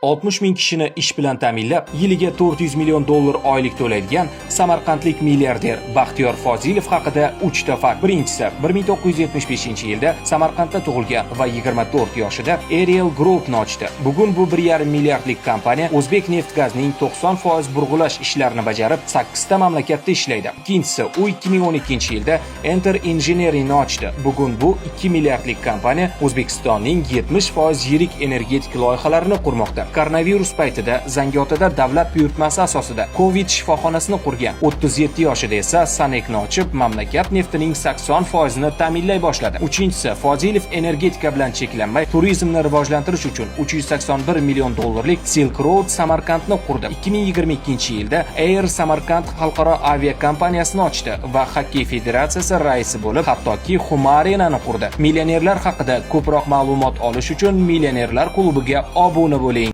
60 ming kishini ish bilan ta'minlab, yiliga 400 million dollar oylik to'laydigan samarqandlik milliarder Baxtiyor Fozilov haqida 3 ta fakt. Birinchisi, 1975-yilda Samarqandda tug'ilgan va 24 yoshida Ariel Groupni ochdi. Bugun bu 1,5 milliardlik kompaniya O'zbek Neftgazning 90% burg'ulash ishlarini bajarib, 8 ta mamlakatda ishlaydi. Ikkinchisi, u 2012-yilda Enter Engineeringni ochdi. Bugun bu 2 milliardlik kompaniya O'zbekistonning 70% yirik energetik loyihalarini qurmoqda. Koronavirus paytida Zangiotada davlat buyurtmasi asosida Covid shifoxonasini qurgan. 37 yoshida esa Sanekni ochib, mamlakat neftining 80% ni ta'minlay boshladi. Uchinchisi, Fozilov energetika bilan cheklanmay, turizmni rivojlantirish uchun 381 million dollarlik Silk Road Samarkandni qurdi. 2022-yilda Air Samarkand xalqaro aviakompaniyasini ochdi va Xokkey federatsiyasi raisi bo'lib, hattoki Humo Arenani qurdi. Millionerlar haqida ko'proq ma'lumot olish uchun Millionerlar klubiga obuna bo'ling.